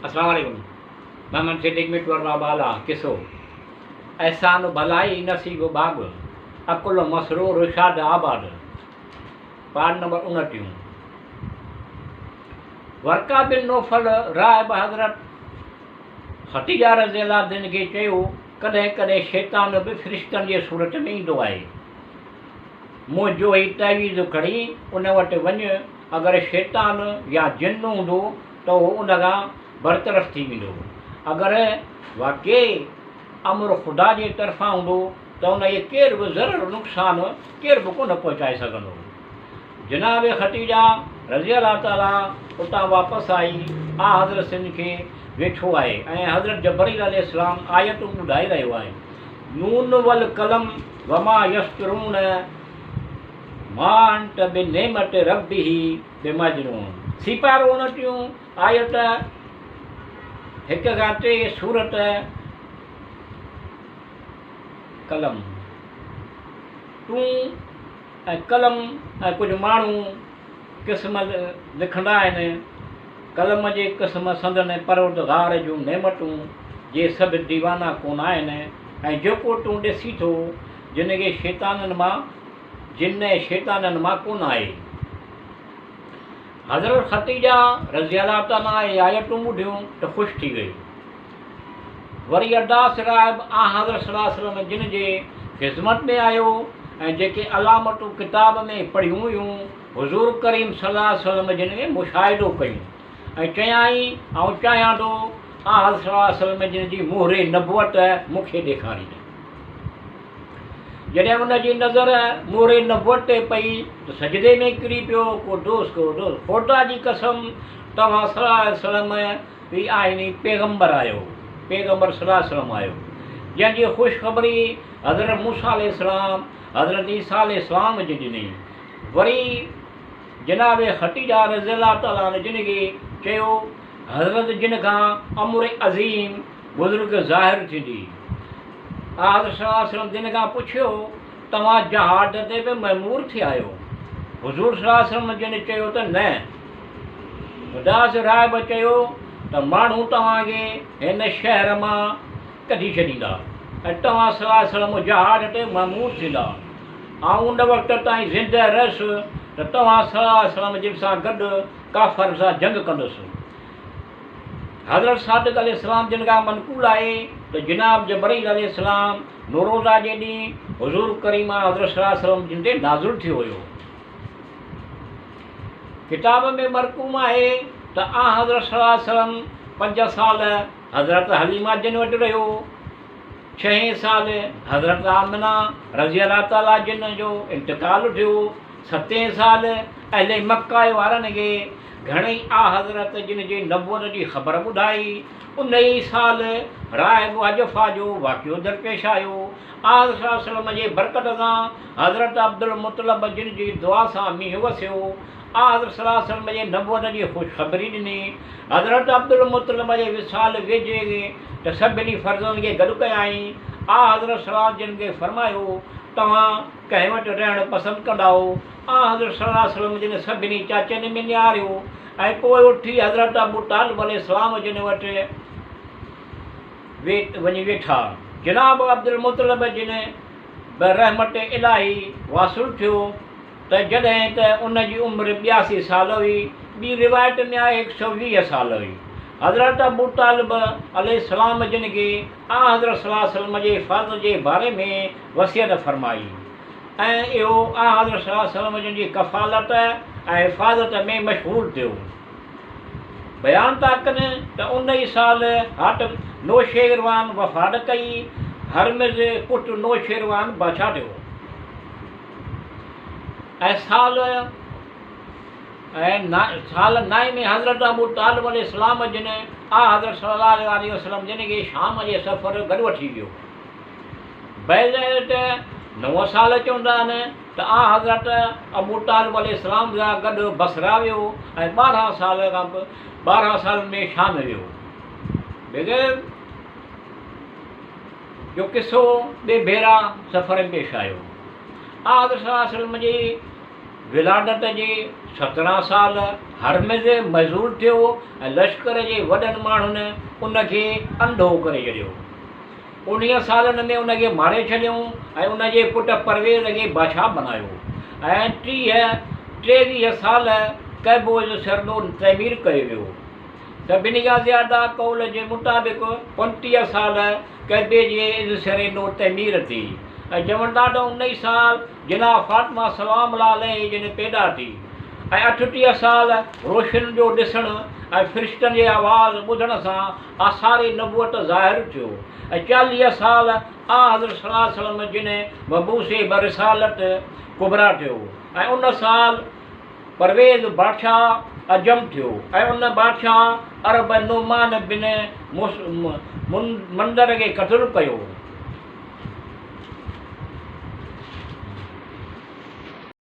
السلام عليڪم محمد صديق مٽور رابالا قصو احسان ڀلائي نصيب ڀاڳ عقل مسرور شاد آباد پارٽ نمبر 29 ورقه بن نوفل راهب حضرت خديجه رضي الله جن کي چيو ڪڏهن ڪڏهن شيطان به فرشتن جي صورت ۾ ايندو آهي منهنجو هي تعويذ کڻي ان وٽ وڃ، اگر شيطان يا جن هوندو ته اهو ان کان برطرف ٿي ويندو، اگر واقعي امر خدا جي طرفان هوندو ته ان کي ڪير به ضرر نقصان ڪير به ڪونه پهچائي سگهندو. جناب خديجه رضي الله تعاليٰ اتان واپس آئي، آنحضرت سن کي ويٺو آهي ۽ حضرت جبرئيل عليه السلام آيتون ٻڌائي رهيو آهي. نون والقلم وما يسطرون ما انت بنعمت ربه بمجنون سيپارو اڻٽيهون آيت هڪ کان ٽي سورت قلم تون ۽ قلم ۽ ڪجهه ماڻهو قسم لکندا آهن، قلم جي قسم سندن پروردگار جون نعمتون، جي سڀ ديوانا ڪونه آهن، ۽ جيڪو تون ڏسين ٿو، جن کي شيطانن مان، جن ۽ شيطانن مان ڪونه آهي. حضرت خديجه رضي الله تعالٰي عنها اهي آيتون ٻڌيون ته خوش ٿي وئي. وري ارداس راهب آنحضرت صلي الله عليه وسلم جن جي خذمت ۾ آيو ۽ جيڪي علامتون ڪتاب ۾ پڙهيون هيون، حضور ڪريم صلي الله عليه وسلم جن ۾ مشاهدو ڪيون ۽ چيائين، آئون چاهيان ٿو آنحضرت صلي الله عليه وسلم جن جي مهر نبوت مون کي ڏيکارين. جڏهن ان جي نظر مهر نبوت تي پئي ته سجدي ۾ ڪري پيو، قدوس قدوس خدا جي قسم توهان صلي الله عليه وسلم ئي آهن پيغمبر آيو، پيغمبر صلي الله عليه وسلم آيو، جنهن جي خوشخبري حضرت موسيٰ عليه السلام حضرت عيسيٰ عليه السلام جي ڏني. وري جناب خديجه رضي الله تعالٰي عنه جن کي چيو، حضرت جن کان امر عظيم بزرگ ظاهر ٿيندي. آنحضرت صلي الله عليه وسلم جن کان پڇيو، توهان جهاد تي به مامور ٿيا آهيو؟ حضور صلي الله عليه وسلم جن چيو ته نه. اداس راهب چيو ته ماڻهو توهان کي هن شهر مان ڪڍي ڇڏيندا ۽ توهان صلي الله عليه وسلم جهاد تي مامور ٿيندا. آئون ان وقت تائين زنده رهيس ته توهان صلي الله عليه وسلم جن سان گڏ ڪافرن سان جنگ ڪندس. حضرت صادق عليه السلام جن کان منقول آهي ته جناب جبرئيل عليه السلام نوروزه جي ڏينهن حضور ڪريم آنحضرت صلي الله عليه وسلم جن تي نازل ٿيو هيو. ڪتاب ۾ مرقوم آهي ته آنحضرت صلي الله عليه وسلم پنج سال حضرت حليمه جن وٽ رهيو. ڇهين سال حضرت آمنه رضي الله تعاليٰ جن جو انتقال ٿيو. ستين سال اهل مڪه وارن کي گهڻئي آنحضرت جن جي نبوت جي خبر ٻڌائي. انهيء سال راهب حجفه جو واقعو درپيش آيو. آنحضرت صلي الله عليه وسلم جي برڪت سان حضرت عبدالمطلب جن جي دعا سان مينهن وسيو. آنحضرت صلي الله عليه وسلم جي نبوت جي خوشخبري ڏني. حضرت عبدالمطلب جي وصال ويجهي ته سڀني فرزندن کي گڏ ڪيائين. آنحضرت صلي الله عليه وسلم جن کي فرمايو، توهان ڪنهن وٽ رهڻ پسند ڪندائو؟ آنحضرت صلي الله عليه وسلم جن سڀني چاچن ۾ نهاريو ۽ پوء اٿي حضرت ابوطالب عليه السلام جن وٽ وڃي ويٺا. جناب عبدالمطلب جن به رحمت الاهي واصل ٿيو ته جڏهن ته ان جي عمر 82 سال هئي، ٻي روايت ۾ آهي 120 سال هئي. حضرت ابو طالب عليه السلام جن کي آنحضرت صلي الله عليه وسلم جي حفاظت جي باري ۾ وصيت فرمائي ۽ اهو آنحضرت صلي الله عليه وسلم جن جي ڪفالت ۽ حفاظت ۾ مشغول ٿيو. بيان ٿا ڪن ته ان ئي سال حاڪم نوشيروان وفات ڪئي. هرمز پٽ نوشيروان بادشاهه ٿيو ۽ سال ۽ سال نائين ۾ حضرت ابو طالب عليه السلام جن آنحضرت صلي الله عليه وسلم جن کي شام جي سفر گڏ وٺي ويو. بعض ته نو سال چوندا آهن ته آنحضرت ابو طالب عليه السلام سان گڏ بصره ويو ۽ 12 سال کان 12 سالن ۾ شام ويو. بغير جو قصو ٻئي ڀيرا سفر ۾ پيش آيو. آنحضرت صلي الله عليه وسلم جي ولادت جي 17 سال هرمز معزول ٿيو ۽ لشڪر جي وڏن ماڻهن ان کي انڌو ڪري ڇڏيو. انهيء سالن ۾ ان کي ماري ڇڏيائون ۽ ان جي پٽ پرويز کي بادشاهه بنايو ۽ ٽيهه، 23 سال ڪعبو از سرنو تعمير ڪيو ويو. سڀني کان زياده قول جي مطابق 35 سال ڪعبي جي از سر نو تعمير ٿي ۽ چون ٿا ته انهي سال جناب فاطمه سلام الله عليه جن پيدا ٿي ۽ 38 سال روشن جو ڏسڻ ۽ فرشتن جي آواز ٻڌڻ سان آثار نبوت ظاهر ٿيو ۽ 40 سال آنحضرت صلي الله عليه وسلم جن مبعوث برسالت ڪبريٰ ٿيو ۽ ان سال پرويز بادشاهه عجم ٿيو ۽ ان بادشاهه عرب نعمان بن منذر کي قتل ڪيو.